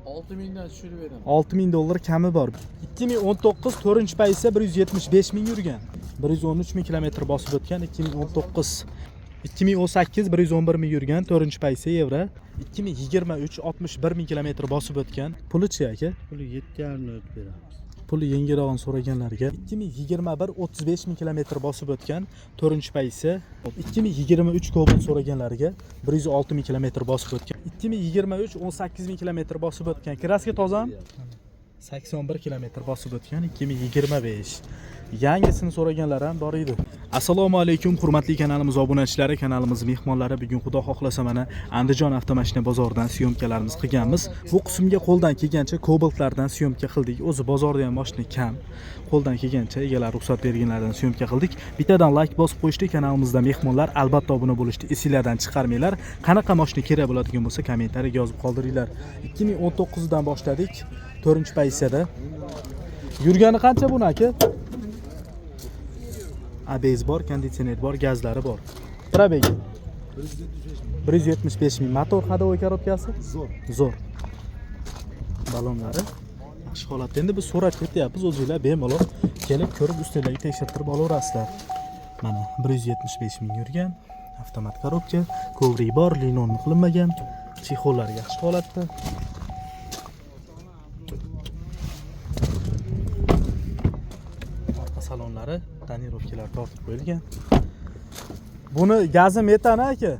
6000 dan tushirib beraman. 6000 dollar kami bor. 2019 4 pozitsiya 175 ming yurgan. 113 ming kilometr bosib o'tgan 2019. 2018 111 ming yurgan 4 pozitsiya yevro. 2023 61 ming kilometr bosib o'tgan. Puli-chi aka? Puli 7,5 o'tib beramiz. Puli yengilrog'ini so'raganlarga 2021 35 ming kilometr bosib o'tgan 4 pozitsiya. 2023 Cobalt so'raganlarga 106 ming kilometr bosib o'tgan. 2023 18 ming kilometr bosib o'tgan. Kraska tozami? 81 kilometr bosib o'tgan 2025. Yangisini so'raganlar ham bor edi. Assalomu alaykum hurmatli kanalimiz obunachilari, kanalimiz mehmonlari. Bugun xudo xohlasa mana Andijon avtomashina bozoridan syomkalarimiz qilganmiz. Bu qismga qo'ldan kelgancha Cobaltlardan syomka qildik. O'zi bozorda ham mashina kam. Qo'ldan kelgancha egalari ruxsat berganlardan syomka qildik. Bittadan like bosib qo'yishdi, kanalimizda mehmonlar albatta obuna bo'lishdi. Esinglardan chiqarmanglar. Qanaqa mashina kerak bo'ladigan bo'lsa kommentariyaga yozib qoldiringlar. 2019 dan boshladik. 4-pozitsiyada. Yurgani qancha buni aka? ABS bor, konditsioner bor, gazlari bor. Probegi 175 ming. Motor ходовой korobkasi? Zo'r. Zo'r. Balonlari yaxshi holatda. Endi biz so'rab ketyapmiz, o'zinglar bemalol kelib ko'rib ustinglarga tekshirtirib olaverasizlar. Mana 175 ming yurgan, avtomat korobka, kovrik bor, linon qilinmagan, chexollari yaxshi holatda. Orqa salonlari tonirovkalar tortib qo'yilgan. Buni gazi metan aka.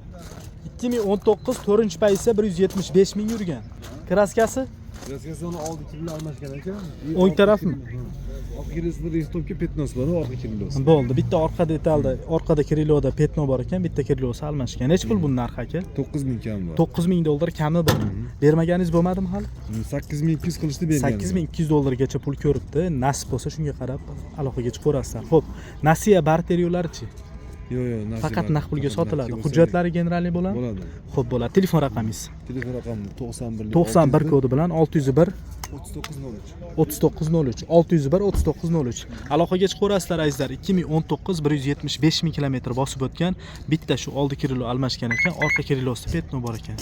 2019 4 pozitsiya 175 ming yurgan. Kraskasi Kraskasi uni oldi kirili almashgan aka. O'ng tarafmi? Orqa kirilosida restopga petnos bor, orqa kirilosi. Bo'ldi. Bitta orqa detalda, orqada kiriloda petno bor ekan, bitta kirilosi almashgan. Necha pul buni narxi aka? 9000 kam bor. 9000 dollar kami bor. Bermaganingiz bo'lmadimi hali? 8200 qilishdi bergan. 8200 dollargacha pul ko'ribdi. Nasib bo'lsa shunga qarab aloqaga chiqaverasizlar. Xo'p, nasiya barter yo'llarichi? Yo'q, yo'q, nasiya Faqat bor. naqd pulga Faqat sotiladi. naqd Hujjatlari generalniy bo'ladimi? bo'ladi. Xo'p, bo'ladi. Telefon raqamingiz? Telefon raqami 91 91 kodi bilan 601 3903. 3903 601 3903 aloqaga chiqaverasizlar azizlar. 2019 175 ming kilometr bosib o'tgan, bitta shu oldi kirilo almashgan ekan, orqa kirilosida petno bor ekan.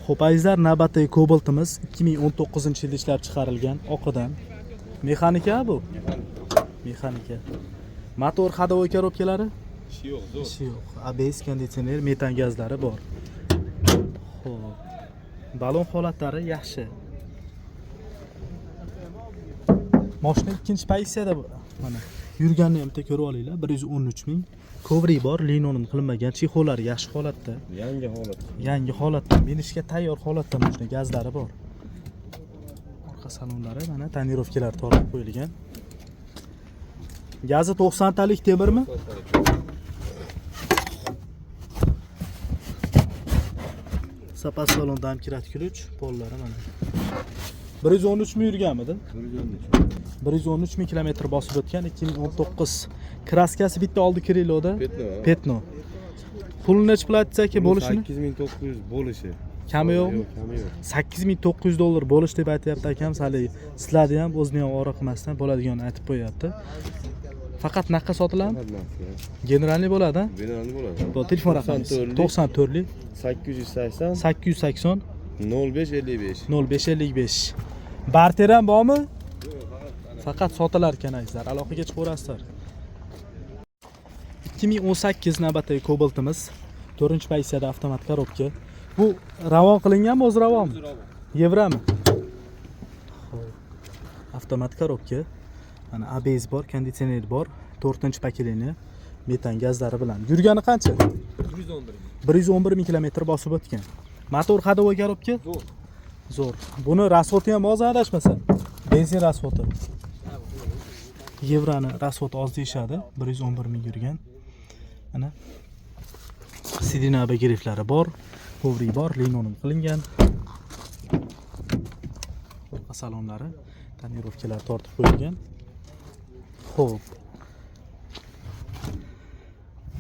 Xo'p azizlar, navbatdagi Cobaltimiz 2019 yilda ishlab chiqarilgan, oqidan. Mexanika bu? Mexanika. Motor ходовой korobkalari? Ishi yo'q, zo'r. Ishi yo'q. ABS, konditsioner, metan gazlari bor. Xo'p. Balon holatlari yaxshi. Mashina ikkinchi pozitsiyada bu. Mana yurganini ham bitta ko'rib olinglar. 113 ming. Kovrik bor, linonim qilinmagan, chexollari yaxshi holatda. Yangi holat. Yangi holatda, minishga tayyor holatda mashina, gazlari bor. Orqa salonlari mana tonirovkalar tortib qo'yilgan. Gazi 90 talik temirmi? Zapas salonda ham kirat ключ, pollari mana. 113 ming yurganmidi? 113 ming kilometr bosib o'tgan 2019. Kraskasi bitta oldi kiriloda. Petno. Petno. Puli necha pul aytsa aka bo'lishini? 8900 bo'lishi. Kami yo'qmi? Yo'q, kami yo'q. 8900 dollar bo'lish deb aytyapti akam. Hali sizlarni ham o'zini ham og'riq qilmasdan bo'ladiganini aytib qo'yapti. Faqat naqqa sotiladimi? Faqat naqd. Generalniy bo'ladi, a? Generalni bo'ladi. Bo'ldi, telefon raqamingiz 94 94 880 880 0555. 0555. Barter ham bormi? Faqat sotilar ekan azizlar. Aloqaga chiqaverasizlar. 2018 navbatdagi Cobaltimiz 4-pozitsiyada, avtomat korobka. Bu ravon qilinganmi, o'zi ravonmi? Yevrami? Xo'p. Avtomat korobka. Mana ABS bor, konditsioner bor, 4-pokoleniya, metan gazlari bilan. Yurgani qancha? 111 ming. 111 ming kilometr bosib o'tgan. Motor ходовой korobka? Zo'r. Zo'r. Buni rasxodi ham oz adashmasa. Benzin rasxodi. Yevrani rasxodi oz deyishadi. 111 ming yurgan. Mana sidina griflari bor, kovrik bor, linonim qilingan. Orqa salonlari tonirovkalar tortib qo'yilgan. Xo'p.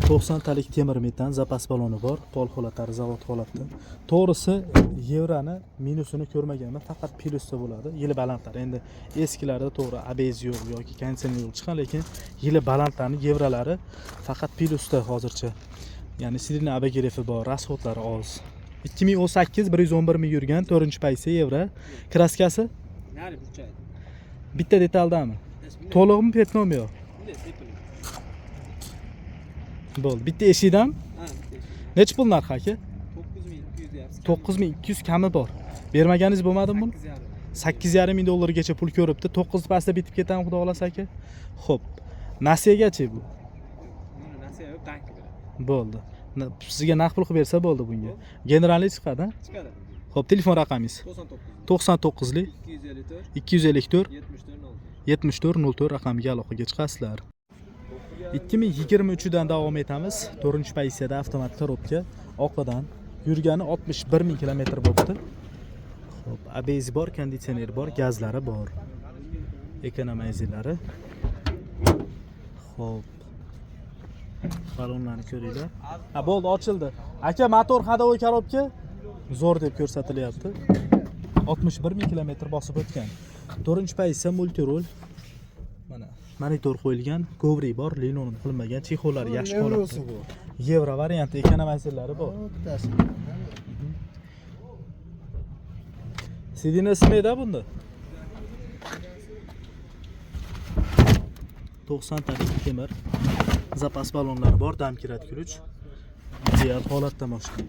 90 talik temir metan zapas baloni bor, pol holatlari zavod holatda. To'g'risi yevrani minusini ko'rmaganman, faqat plyusda bo'ladi. Yili balandlar. Endi eskilarda to'g'ri ABS yo'q yoki konditsioner yo'q chiqqan, lekin yili balandlarni yevralari faqat plyusda hozircha. Ya'ni sidina abagrefi bor, rasxodlari oz. 2018, 111 ming yurgan, to'rtinchi pozitsiya, yevro. Краска si? Nari burchak. Bitta detaldami? To'lig'imi, пятно mi yo'q? Bunday sepilib. Bo'ldi. Bitta eshikdan. Ha, bitta eshik. Nechi pul narxi, aka? 9200 deyapsiz. 9200 kami bor. Bermaganingiz bo'lmadimi buni? 8,5. 8,5 ming dollargacha pul ko'ribdi. 9 pastda bitib ketadimi, xudo xohlasa, aka? Xo'p. Nasiyagachi bu? Buni nasiya yo'q, bankka beradi. Bo'ldi. Sizga naqd pul qilib bersa bo'ldi bunga. Generallik chiqadi, a? Chiqadi. Xo'p, telefon raqamingiz? 99 99 lik 254 254 74 74 04 raqamiga aloqaga chiqasizlar. 2023 dan davom etamiz. 4 pozitsiyada avtomat коробка, oqidan, yurgani 61 ming kilometr bo'libdi. Xo'p, ABS bor, konditsioner bor, gazlari bor. Ekonomizerlari. Xo'p. Balonlarni ko'ringlar. Ha, bo'ldi, ochildi. Aka, motor, ходовой, коробка zo'r deb ko'rsatilyapti. 61 ming kilometr bosib o'tgan. 4 pozitsiya, multirul. Mana monitor qo'yilgan, коврик bor, linon qilinmagan, чехол lari yaxshi holatda. Yevrosi bu. Yevro varianti, ekonomizerlari bor. Bittasi. Сиденье nimada bunda? 90 talik temir. Запас balonlari bor, домкрат, ключ. Ideal holatda mashina.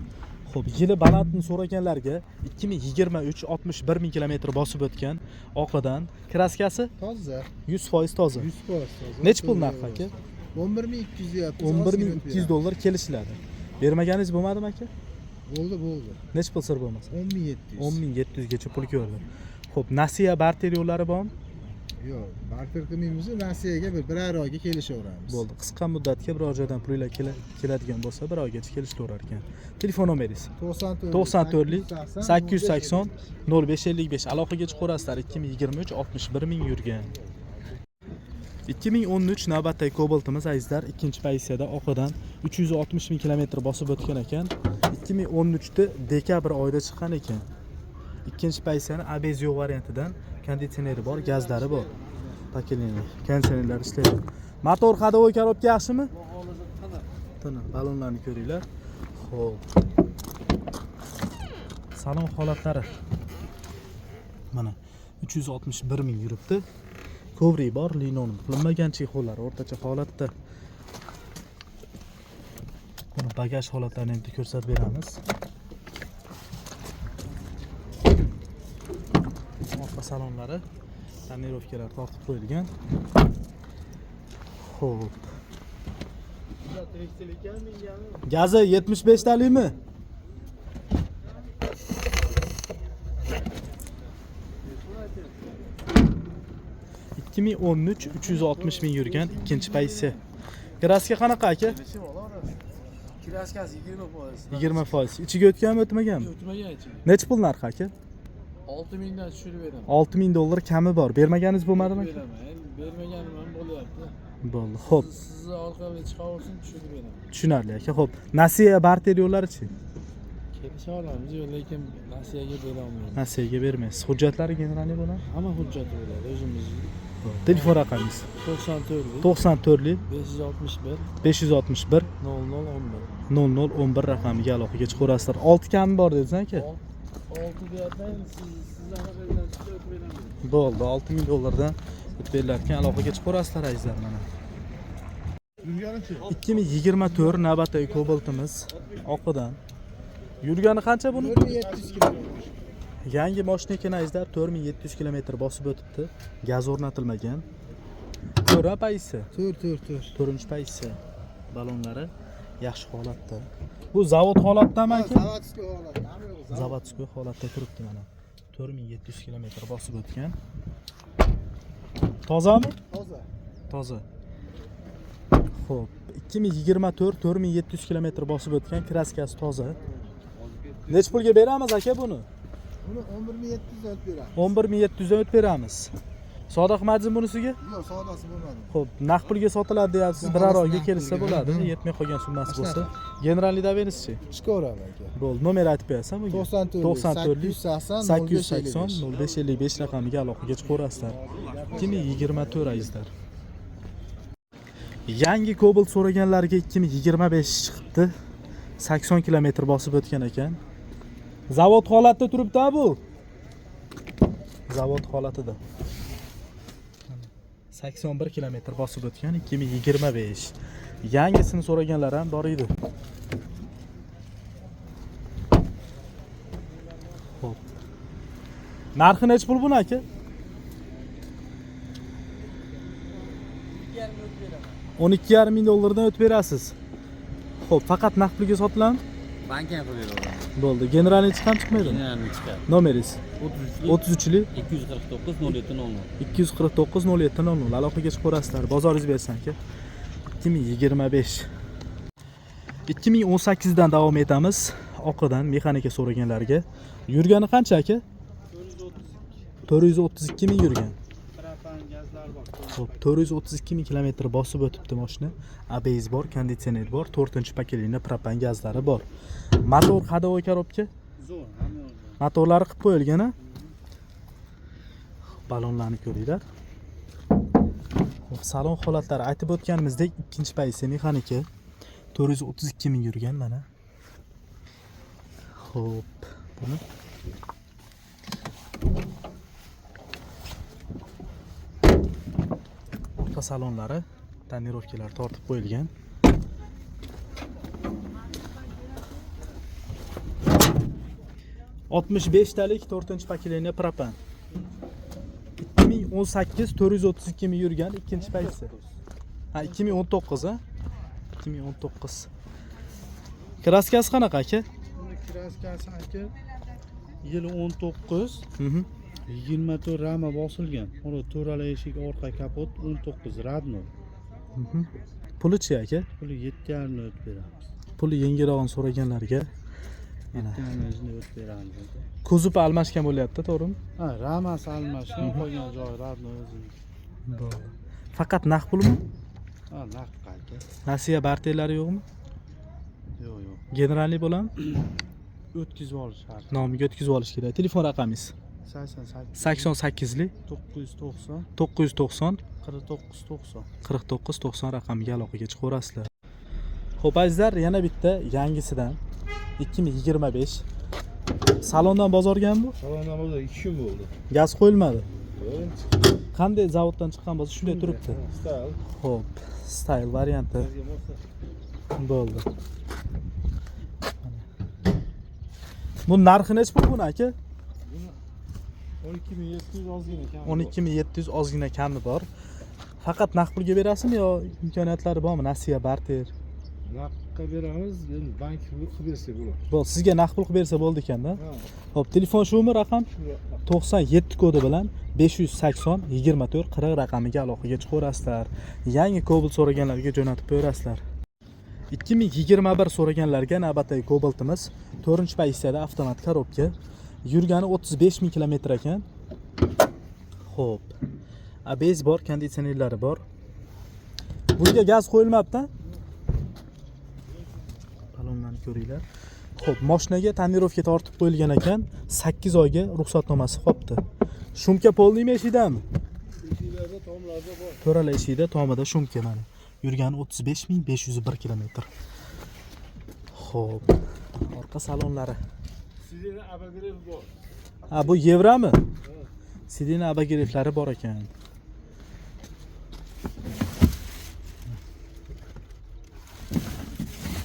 Xo'p, yili balandini so'raganlarga 2023, 61 ming kilometr bosib o'tgan, oqidan, краска si Toza. 100% toza. 100% toza. Nechi pul narxi, aka? 11200 deyapmiz. 11200 dollar kelishiladi. Bermaganingiz bo'lmadimi, aka? Bo'ldi, bo'ldi. Nechi pul sir bo'lmasa? 10700. 10700 gacha pul ko'rdi. Xo'p, nasiya, barter yo'llari bormi? Yo'q, barter qilmaymiz, nasiyaga birar oyga kelishaveramiz. Bo'ldi. Qisqa muddatga biror joydan pulinglar keladigan bo'lsa, bir oygacha kelishlaverar ekan. Telefon nomeringiz? 94 94 880 0555 aloqaga chiqaverasizlar. 2023, 61 ming yurgan. 2013 navbatdagi Cobaltimiz, azizlar, ikkinchi pozitsiyada, oqidan, 360 ming kilometr bosib o'tgan ekan. 2013da dekabr oyida chiqqan ekan. Ikkinchi pozitsiyani ABS yo'q variantidan, konditsioneri bor, gazlari bor. Поколение konditsionerlar ishlaydi. Motor, ходовой, коробка yaxshimi? Tiniq. Balonlarni ko'ringlar. Xo'p. Salon holatlari. Mana 361 ming yuribdi. Коврик bor, linon qilinmagan, чехол lari o'rtacha holatda. Buni bagaj holatlarini endi ko'rsatib beramiz. Orqa salonlari тонировка lar tortib qo'yilgan. Xo'p. Gazi 75 talikmi? 2013, 360 ming yurgan, ikkinchi pozitsiya. Краска qanaqa, aka? Краска si 20%. 20%. Ichiga o'tganmi, o'tmaganmi? O'tmagan ichiga. Nechi pul narxi, aka? 6000 dan tushirib beraman. 6000 dollar kami bor. Bermaganingiz bo'lmadimi, aka? Beraman. Endi bermaganim ham bo'lyapti. Bo'ldi. Xo'p, Sizni orqali chiqaversin, tushirib beraman. Tushunarli, aka. Xo'p, nasiya, barter yo'llarichi? Kelisha olamiz, yo'q, lekin nasiyaga bera olmayman. Nasiyaga bermaysiz. Hujjatlari generalniy bo'ladi? Hamma hujjati bo'ladi, o'zimiz. Telefon raqamingiz? 94 94 561 561 00 11. 00 11 raqamiga aloqaga chiqaverasizlar. 6 kami bor dedingiz, aka? 6 deyapman, siz anaqa bilan o'tib beraman. Bo'ldi, 6000 dollardan o'tib berilar ekan. Aloqaga chiqaverasizlar, azizlar, mana. Yurganichi? 2024 navbatdagi Cobaltimiz, oqidan. Yurgani qancha buni? 4700 kilometr. Yangi mashina ekan, azizlar, 4700 kilometr bosib o'tibdi. Gaz o'rnatilmagan. To'ra pozitsiya. 4 4 4. To'rtinchi pozitsiya. Balonlari yaxshi holatda. Bu zavod holatdami, aka? Заводской holat. Hamma yo'q. Zavod. Заводской holatda turibdi mana. 4700 kilometr bosib o'tgan. Tozami? Toza. Toza. Xo'p, 2024, 4700 kilometr bosib o'tgan, краска si toza. Nechi pulga beramiz, aka, buni? Buni 11700 olib beramiz. 11700 dan o'tib beramiz. Savdo qilmadingizmi bunisiga? Yo'q, savdosi bo'lmadi. Xo'p, naqd pulga sotiladi deyapsiz, Xudo biror xohlasa oyga naqd kelsa pulga. bo'ladi, yetmay qolgan summasi bo'lsa. Shunaqa. Generalniy доверенность chi? Chiqaveraman, aka. Bo'ldi, nomer aytib qo'yasan bunga. 94 94 880 880 0555 raqamiga aloqaga chiqaverasizlar. 2024, azizlar. Yangi Cobalt so'raganlarga 2025 chiqibdi. 80 kilometr bosib o'tgan ekan. Zavod holatda turibdi bu. Zavod holatida. 81 kilometr bosib o'tgan 2025. Yangisini so'raganlar ham bor edi. Xo'p. Narxi nechi pul buni, aka? 12,5 ming dollardan o'tib berasiz. Xo'p, faqat naqd pulga sotiladimi? Bank ham qilib beraveramiz. Bo'ldi. Generalniy chiqam chiqmaydi? Generalni chiqadi. Nomeringiz? 33 33lik 249 07 00. 249 07 00 aloqaga chiqaverasizlar. Bozoringiz bersin, aka. 2025. 2018 dan davom etamiz. Oqidan mexanika so'raganlarga. Yurgani qancha, aka? 432 ming yurgan. Propan gazlar bor. Xo'p, 432 ming kilometr bosib o'tibdi mashina. ABS bor, konditsioner bor, 4-pokoleniya propan gazlari bor. Motor, ходовой коробка? Zo'r, hamma yo'q. Motorlari qilib qo'yilgan, a? Balonlarni ko'ringlar. Xo'p, salon holatlari aytib o'tganimizdek, ikkinchi pozitsiya mexanika 432 ming yurgan mana. Xo'p, buni orqa salonlari tonirovkalar tortib qo'yilgan. 65 talik 4-pokoleniya propan. 2018, 432 ming yurgan, ikkinchi pozitsiya. Ha, 2019, ha? 2019. Краска si qanaqa, aka? Buni краска si, aka, yili 19, 24 rama bosilgan. Uni to'rala eshik, orqa kapot 19 родной. Pulichi, aka? Puli 7,5 ni o'tib beramiz. Puli yengilrog'ini so'raganlarga mana. 7,5 ni o'tib beramiz, aka. Kuzov almashgan bo'lyapti, to'g'rimi? Ha, ramasi almashgan, qolgan joyi родной o'ziniki. Bo'ldi. Faqat naqd pulmi? Ha, naqd, aka. Nasiya barterlari yo'qmi? Yo'q. Generalniy bo'ladimi? O'tkazib olish shart. Nomiga o'tkazib olish kerak. Telefon raqamingiz? 88 88lik 990 990 49 90. 49 90 raqamiga aloqaga chiqaverasizlar. Xo'p, azizlar, yana bitta yangisidan 2025. Salondan bozorgan bu? Salondan bo'ldi, 2 kun bo'ldi. Gaz qo'yilmadi. Qanday zavoddan chiqqan bo'lsa shunday turibdi. Style. Xo'p, style varianti bo'ldi. Bu narxi nechi pul buni, aka? 12 700 ozgina kam. 12 700 ozgina kami bor. Faqat naqd pulga berasizmi yo imkoniyatlari bormi? Nasiya, barter. Naqdga beramiz, endi bank qilib bersak bo'ladi. Bo'ldi, sizga naqd pul qilib bersa bo'ldi ekanda. Ha, Xo'p, telefon shumi raqam? shu raqam. 97 kodi bilan 580 24 40 raqamiga aloqaga chiqaverasizlar. Yangi Cobalt so'raganlarga jo'natib qo'yarasizlar. 2021 so'raganlarga navbatdagi Cobaltimiz 4-pozitsiyada avtomat коробка. Yurgani 35 ming kilometr ekan. Xo'p. ABS bor, konditsionerlari bor. Bunga gaz qo'yilmabdi. Balonlarni ko'ringlar. Xo'p, mashinaga tonirovka tortib qo'yilgan ekan. 8 oyga ruxsatnomasi qolibdi. Шумка полный mi, eshikdami? Eshiklarda, tomlarda bor. To'rala eshikda, tomida шумка mana. Yurgani 35 501 kilometr. Xo'p, orqa salonlari. Sizda обогрев bor. Ha, bu yevrami? Сиденье обогрев lari bor ekan.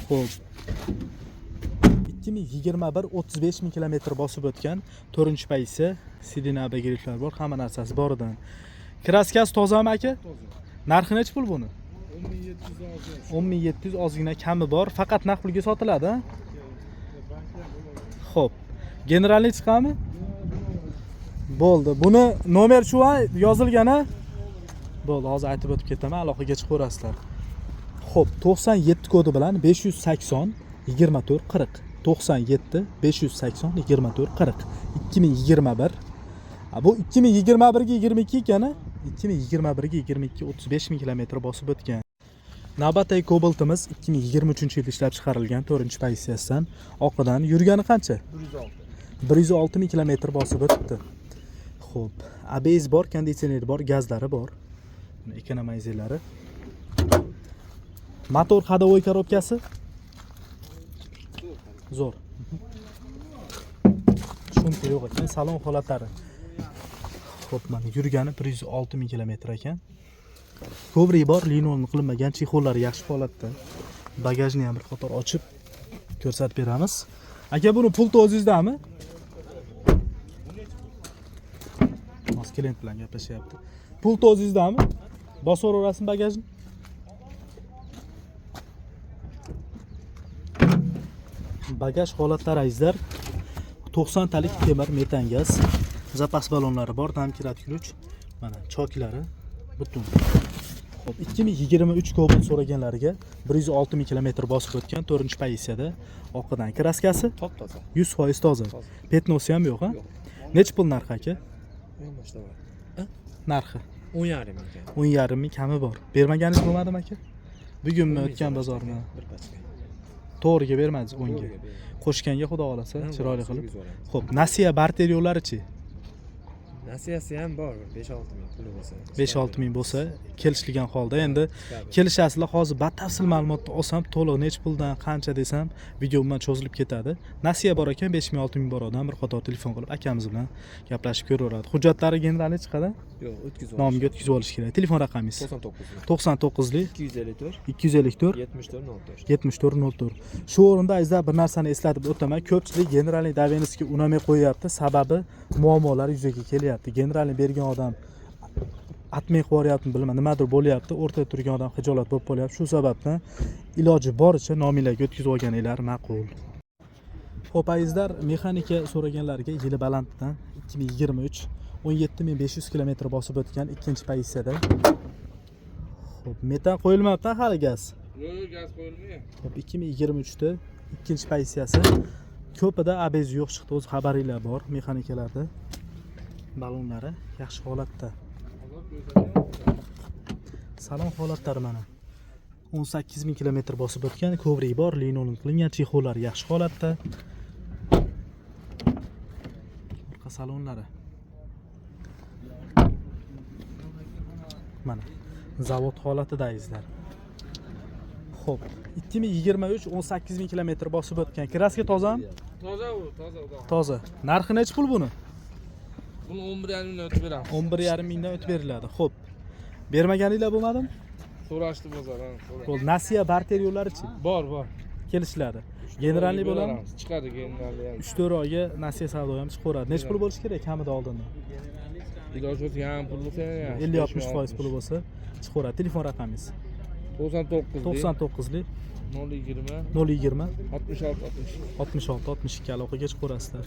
Xo'p. 2021, 35 ming kilometr bosib o'tgan, 4-pozitsiya, сиденье обогрев lar bor, hamma narsasi boridan. Краска si tozami, aka? Toza. Narxi nechi pul buni? 10 700 ozgina. 10 700 ozgina kami bor. Faqat naqd pulga sotiladi, a? Bank ham bo'ladi. Xo'p. Generalniy chiqami? Bo'ldi. Buni nomer shu, ha, yozilgan, a? Bo'ldi, hozir aytib o'tib ketaman, aloqaga chiqaverasizlar. Xo'p, 97 kodi bilan 580 24 40. 97 580 24 40. 2021. Ha, bu 2021 ga 22 ekan, a? 2021 ga 22, 35 ming kilometr bosib o'tgan. Navbatdagi Cobaltimiz 2023 yilda ishlab chiqarilgan, 4-pozitsiyasidan oqidan. Yurgani qancha? 106. 106 ming kilometr bosib o'tibdi. Xo'p, ABS bor, konditsioner bor, gazlari bor. Mana ekonomizerlari. Motor, ходовой коробка si? Zo'r. Шумка yo'q ekan. Salon holatlari. Xo'p, mana yurgani 106 ming kilometr ekan. Коврик bor, linolni qilinmagan, чехол lari yaxshi holatda. Bagajni ham bir qator ochib ko'rsatib beramiz. Aka, buni pulti o'zingizdami? Hozir klient bilan gaplashyapti. Pulti o'zingizdami? Bosaverasizmi bagajni? Bagaj holatlari, azizlar, 90 talik temir, metan gaz, zapas ballonlari bor, домкрат, ключ, mana choklari butun. Xo'p, 2023 Cobalt so'raganlariga 106 ming kilometr bosib o'tgan, 4 pozitsiyada, oqidan краска si Top toza. 100% toza. Toza. Пятно si ham yo'q, ha? Yo'q. Nechi pul narxi, aka? Yo'q, bor. Narxi 10,5 ming ekan. 10,5 ming kami bor. Bermaganingiz bo'lmadimi, aka? Bugunmi, o'tgan bozormi? Bir pachka. To'g'riga bermadingiz 10 ga. To'g'riga berdim. Qo'shganga xudo xohlasa chiroyli qilib. Yuz olamiz. Xo'p, nasiya, barter yo'llarichi? Nasiyasi ham bor, 5-6 ming puli bo'lsa. 5-6 ming bo'lsa kelishilgan holda endi kelishasizlar. Hozir batafsil ma'lumotni olsam, to'liq nechi puldan qancha desam, video bilan cho'zilib ketadi. Nasiya bor ekan, 5 ming, 6 ming bor odam bir qator telefon qilib akamiz bilan gaplashib ko'raveradi. Hujjatlari генеральный chiqadi. Yo'q, o'tkazib olish. Nomiga o'tkazib olish kerak. Telefon raqamingiz? 99. 99lik 254 254 74 04. 74 04. Shu o'rinda, azizlar, bir narsani eslatib o'taman. Ko'pchilik генеральный доверенность ga unamay qo'yyapti. Sababi muammolar yuzaga kelyapti. Генеральный bergan odam atmay qilib yuboryaptimi, bilmadim, nimadir bo'lyapti, o'rtada turgan odam xijolat bo'lib qolyapti. Shu sababdan iloji boricha nominglarga o'tkazib olganinglar ma'qul. Xo'p, azizlar, mexanika so'raganlarga yili balanddan 2023, 17 500 kilometr bosib o'tgan, ikkinchi pozitsiyada. Xo'p, metan qo'yilmabdi hali, gaz. Yo'q, gaz qo'yilmagan. Xo'p, 2023da ikkinchi pozitsiyasi. Ko'pida ABS yo'q chiqdi, o'z xabaringlar bor mexanikalarda. Ballonlari yaxshi holatda. Salon holatlari mana. 18 ming kilometr bosib o'tgan, коврик bor, linoleum qilingan, чехол lari yaxshi holatda. Orqa salonlari. Mana zavod holatida, azizlar. Xo'p, 2023, 18 ming kilometr bosib o'tgan. Краска tozami? Toza u, toza, xudo. Toza. Narxi nechi pul buni? Buni 11,5 mingdan o'tib beramiz. 11,5 mingdan o'tib beriladi. Xo'p. Bermaganinglar bo'lmadimi? So'rashdi bozor, ha, so'rashdi. Bo'ldi. Nasiya, barter yo'llarichi? Bor, bor. Kelishiladi. Генеральный bo'ladimi? Beramiz. Chiqadi генеральный ham. 3-4 oyga nasiya savdo ham chiqaveradi. Nechi pul bo'lishi kerak kamida oldindan? Iloji bo'lsa, yarim pul bo'lsa ham yaxshi. 50-60% puli bo'lsa chiqaveradi. Telefon raqamingiz? 99 99lik 020 020 66 62. 66 62 aloqaga chiqaverasizlar.